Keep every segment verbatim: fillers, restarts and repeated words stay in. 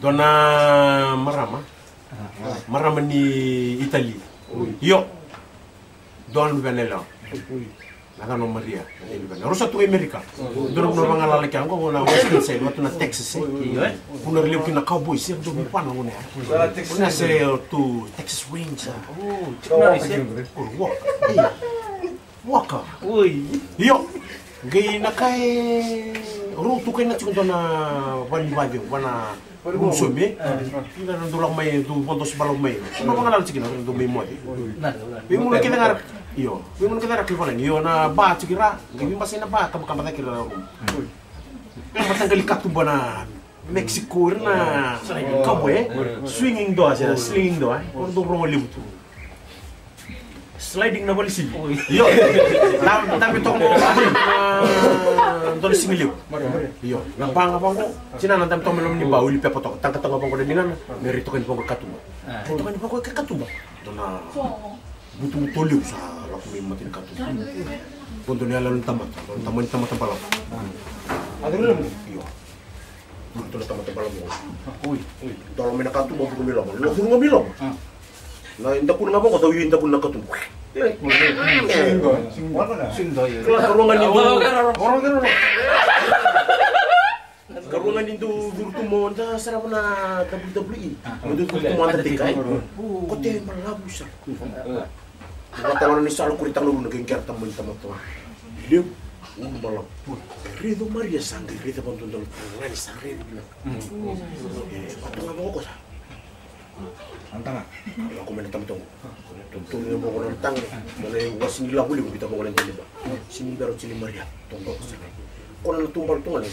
Dua na marama. Marama ni Itali. Io. Dua na luvena yalewa. Na yacana o Maria. Na luvena. Rau sa tu e Amerika. Dua na vanua vagalala kea qo na Western side, vatu na Texas, e. Io, e. Vuna ra levu kina na cowboys, e, dau vana gona. Gona se tu Texas Ranger. Gona se. Waka. Oi. Io. Qai na ka e rau tukaina tiko dua na vale ni vacegu, va na rumu sobe. Ina na dau lako mai, dau vodo se balavu mai. Na vagalala tiko na dau mai moce. Veimuna kece ga ra, io. Veimuna kece ga ra kai valagi. Io, na ba tiko ra. Qai veibasai na ba, kabakaba cake ra rumu. Mataqali katuba na Mexico, ira na cowboy, e? Swinging door, se na slinging door, e? Ira dau rogo levu tu. Sliding na vale sili. Io. Na dabe toka mo na dua na siga levu. Io. Na ba ga vaqo. Tinana dabe toka mai loma ni ba, wili pepa toka. Taqataqa vaqo na ligana. Me rai toka ni vaqo e katuba. Rai toka ni vaqo e katuba. Dua na butobuto levu sa lako mai mata ni katuba. Vodo ni yaloyalo ni tamata. Dua na tamani tamata balavu. Io. Dua na tamata balavu. Oi, oi. Dola mai na katuba, vuru mai loma. Lo vuru ga mai loma. Na dakuna ga vaqo, dau i dakuna na katuba. Kila, karua ga ni dau, karua ga ni dau curu tu mo da sarava na W W E. Mo dau curu tu mo da teka. Kote balavu sa. Vata ga na ni sala kuri tagolona qai qera tamani tamata. Levu, ulu balavu. Raica o Maria sa qai raica vakadodonu na turaga ni sa raica vinaka. E, vata ga vaqo sa. Anta ga. Lako mai na tamata qo. Totolo vaqo na taga. Mo na wasi ni lavo levu vita vaqo na deliva. Sini bera o Tini Maria. Toqo sa. Ko na tubal toqo na.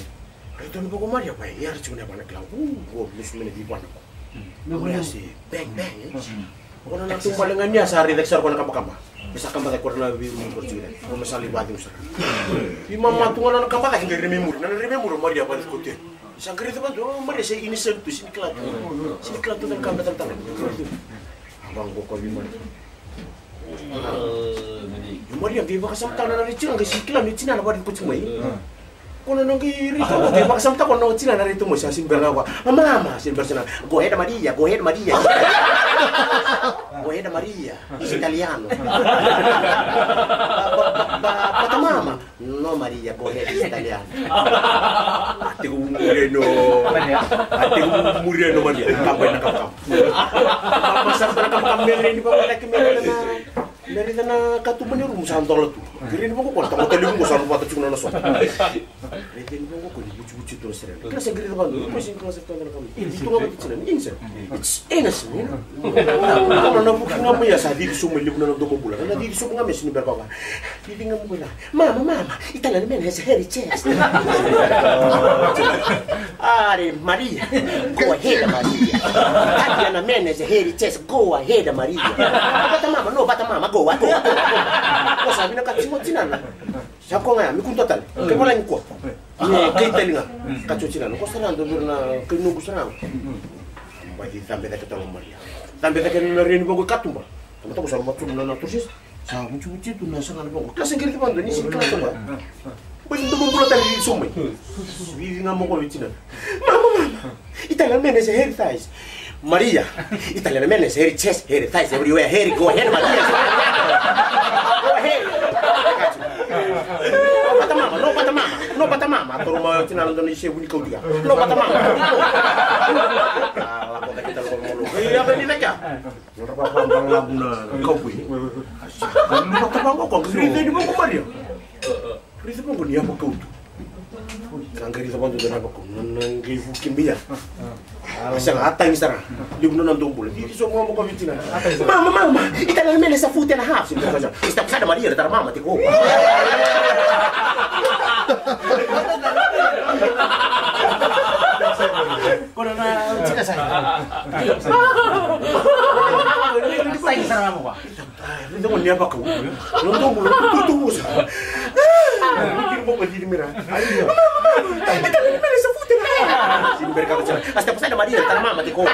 Raica ni vaqo Maria, vai, e yara tiko na yavana kila. U, u, lesu mai na vivana ko. Me Maria se, bang, bang, e. Ko na na tubale ga ni a sa raica sara ko na kabakaba. Me sa kaba cake ko na veirumu ko tiko. Ko me sa lai vacegu sara. I mama tu ga na kaba cake qai rai mai muri. Na rai mai muri Maria vacegu ko te. Sa qai raica vacegu, o Maria se innocent tu, sini kila tu. Sini kila tu na kaba talatala. Vaqo ko vimana. Io Maria qai vakasamataka na rai tiko qai sini kila ni tinana vacegu ko tiko mai. Ko na noqu rai tu qai vakasamataka ko na tinana rai tu mai sa sini bera ga vua. Mama, sini bera sina. Go ahead Maria, go ahead Maria. Go ahead Maria. Italiano. Ba, ba, ba, bata mama. No Maria, go ahead Italiano. A tekivu muria no. A tekivu muria no Maria. Kaba na kaba. Mama sa na kaba me ni baba na kime na. Me raica na katuba ni rumu sa dola tu. Qiri ni vaqo ko na tamata levu qo sa luvata tiko na sota. Raica ni vaqo ko ni vucivuci tu na serena. Kila sa qiri ni vaqo ko sa qiri sa tona na kama. Ni tu ga vata tina ni insa. It's innocent, you know. Kama na vuki ga mai ya sa cici sobu mai levu na domo bula. Na cici sobu ga mai sini bera vaka. Cici ga mai na. Mama, mama, Italian man has a hairy chest. Are Maria. Go ahead Maria. Italian man has a hairy chest. Go ahead, Maria. Bata mama, no, bata mama, go, go, go, go. Ko sa vinakata tiko tinana. Sa ko ga ya, me kudua tale. Ke vola ni ko. Me kai tale ga. Ka tiko tinana. Ko sa na dodonu na kai noqu sa na. Bati cabe cake tale o Maria. Cabe cake na rai ni vaqo i katuba. Tamata ko sa loma tu na na torches. Sa vucivuci tu na saga na vaqo. Ka sa qiri vaqo, ni sini kila tu ba. Bati domo bula tale ni sobu mai. Vivi ga mo ko vei tinana. Mama, mama. Italian man has a hairy thighs. Maria. Italian man has a hairy chest, hairy thighs everywhere. Hairy, go ahead, Maria. Go ahead. No bata mama, no bata mama. No bata mama. Toro ma tinana dona i sevu ni kauti ga. No bata mama. Ah, la bota kita lo mo lo. Ia beni na kea. Nodra vavabalavu na cowboy. Luva ka vaqo ko, raica ni vaqo Maria. Raica vaqo ni yavakau tu. Sa qai raica vaqo na yavakau, na qai vuki mai ya. Sa ga a tagi sara. Levu na nona dou bula. Cici sobu ga vaqo vei tinana. Mama, mama, Italian man has a foot and a half. Step aside Maria, tara mama tiko. Ko na na tika sa. Sa tika sa na mo kwa. Raica mo ni yavakau. Lodo mo lodo tu sa. Kiri mo kwa kiri mira. Ai ya. Sini bera ka sa. Step aside Maria, tara mama tiko.